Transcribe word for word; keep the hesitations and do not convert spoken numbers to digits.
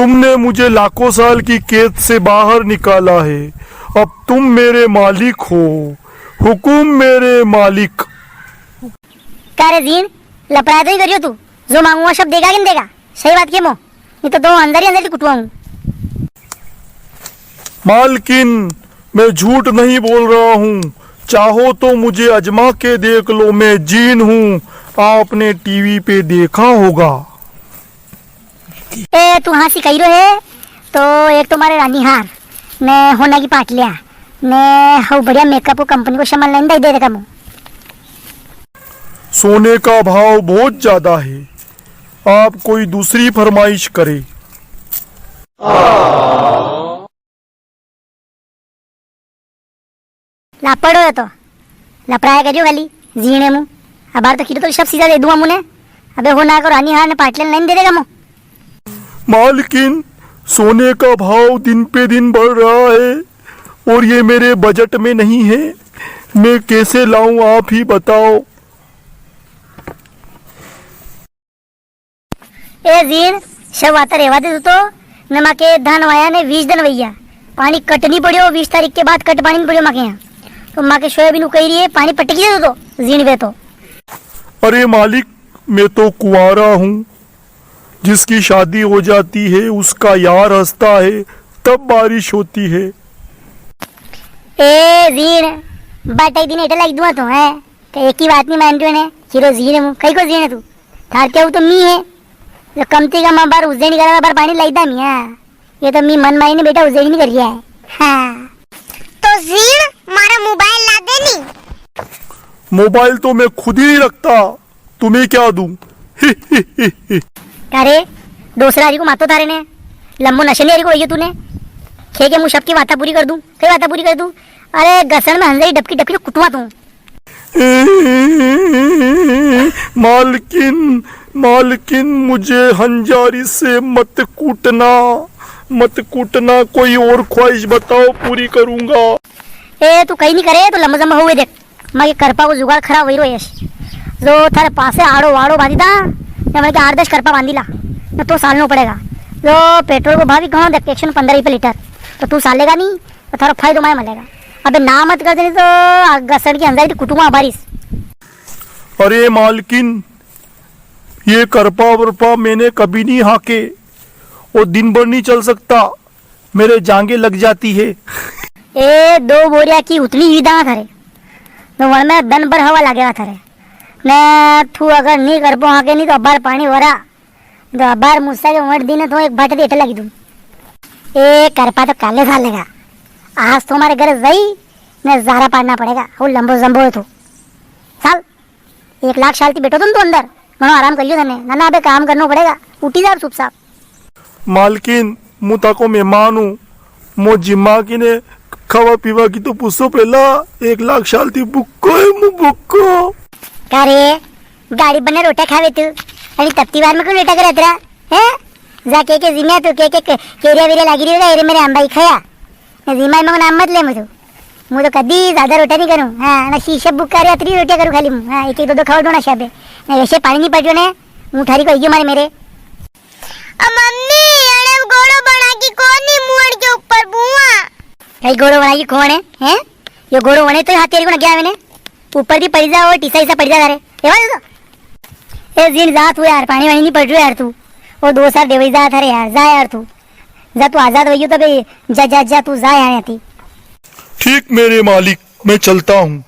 तुमने मुझे लाखों साल की कैद से बाहर निकाला है, अब तुम मेरे मालिक हो, हुकुम मेरे मालिक। का रे जीण, लपड़ा तो ही करियो तू, जो मांगूंगा सब देगा कि नी देगा? सही बात के मो, नी तो दो अंदर ही अंदर ही कुटवाऊं। मालकिन, मैं झूठ नहीं बोल रहा हूँ, चाहो तो मुझे आजमा के देख लो, मैं जीण हूँ, आपने टीवी पे देखा होगा। ए, तू हाँसी कही रो है, तो एक तो मारे रानी हार, ने होना की पाटलिया, ने हऊ बढ़िया मेकअप को कंपनी को सामान लाइन दे देगा मु। सोने का भाव बहुत ज्यादा है, आप कोई दूसरी फरमाइश करें। लापड़ो है तो लपड़ाया करियो खाली, जीणे मु। अबार तो किरो तो सब सीधा दे दूंगा मुने। अबे हो ना करो, रानी हार ने पाटले लाइन दे देगा मु। मालकिन, सोने का भाव दिन पे दिन बढ़ रहा है और ये मेरे बजट में नहीं है, मैं कैसे लाऊं, आप ही बताओ। ए जीण, सब वाता रेवा दे तू तो। न माके धान वाया ने वीस दन वैया, पाणी कट नी पड़ियो, वीस तारीख के बाद कट पाणी नी पड़ियो माके यहाँ। तो माके सोयाबीन उकई री है, पाणी पटकी दे तू तो, जीण वे तो। अरे मालिक, मैं तो कुंवारा हूँ, जिसकी शादी हो जाती है, उसका यार हंसता है, तब बारिश होती है। ए जीण, बाटा ही दिन हेठे लागी दुआ तो है, तो एक ही बात नी मान रह्यो ने, किरो जीण मु, कई को जीण तू? थार क्या वो तो मी है, जो कम से कम अबार उज्जैनी करा, अबार पाणी लाई दा मिया। ये तो मी मन मारी ने बेटा उज्जैनी नी कर रिया है। हाँ। तो जीण, मारा मोबाइल ला दे नी। मोबाइल तो मैं खुद ही नहीं रखता, तुम्हें क्या दूं? अरे, दूसरा हरी को मातो थारे ने, लंबो नशे नी हरी को वही तूने। खे के मु सबकी वाता पूरी कर दूं, कई वाता पूरी कर दूं? अरे, घसण में हंजरी डबकी डबकी तो कुटवा तू। मालकिन, मालकिन, मुझे हंजारी से मत कूटना, मत कूटना, कोई और ख्वाहिश बताओ, पूरी करूंगा। ए, तू कई नी करे, तू लंबा जम्बा हुए देख, मारे करपा को जुगाड़ खराब वही रो है। जो थारे पासे आड़ो वाड़ो बांधी दा, ने मारे के आठ दस करपा बांधी ला, ने तो सालनो पड़ेगा। जो पेट्रोल को भाव भी घणो देख, एक सौ पन्द्रह रुपये लीटर, तो तू सालेगा नी, तो थारो फायदो माय मलेगा। अबे ना मत कर दे, नी तो घसण की हंजारी कुटुमा बारिश। अरे मालकिन, ये करपा वरपा मैंने कभी नहीं हाके, वो दिन भर नहीं चल सकता, मेरे जांगे लग जाती है। ए, दो बोरिया की उतनी ही दांत हरे, तो वन में दन भर हवा लागेगा थारे। ने तू अगर नी करपो हाके नी तो अबार पाणी वरा, तो अबार मूसा के वंट दी ने तो एक भाटे देठ लगी तू। ए, करपा तो काले सालेगा, आज तो हमारे घर जाई ने जारा पाड़ना पड़ेगा, वो लंबो जंबो है तू। साल, एक लाख साल ती बैठो तुम तो अंदर, घणो आराम करियो तने। ना, ना, अबे काम करनो पड़ेगा, उठी जा चुपचाप। मालकिन, मु ताको मेहमान हूँ, मो जिम्मा की ने खावा पीवा की तो पूछो पहला, एक लाख साल ती भूखो है मु, भूखो। का रे, गाड़ी बने रोटा खावे तू, अरे तपती बार में कौन रोटा करे तेरा, हैं? जा के के जिम्या तू के के के-, केरिया वेरिया लागी रही होगा, एरे मेरे आंबा ही खाया। ने जीमा में नाम मत ले मुझे। मु तो कदी ज्यादा रोटा नी करूँ। हाँ, ना शीशे बुक करे अतरी रोटियां करूँ खाली मु। हाँ, एक एक दो दो खावा डोना शाबे। ना ऐसे पाणी नी पड़ियो ने, मु ठारी को आइयो मारे मेरे। ओ मम्मी, अरे घोड़ो बना की कोनी मुअण के ऊपर बुआ। कई घोड़ो बना की कौन है? हैं? यो घोड़ो बने तो हाथी को ना गया मैंने। ऊपर भी पड़ी जा और टीसा ईसा पड़ी जा रे। एवा तो। ए जीण जा तू यार, पाणी वाणी नी पड़ रह्यो यार तू। और दो साल देवई जा थारे यार, जा यार तू। जा तू आजाद वइयो तो बे, जा, जा, जा, तू जा यहाँ थी। ठीक मेरे मालिक, मैं चलता हूँ।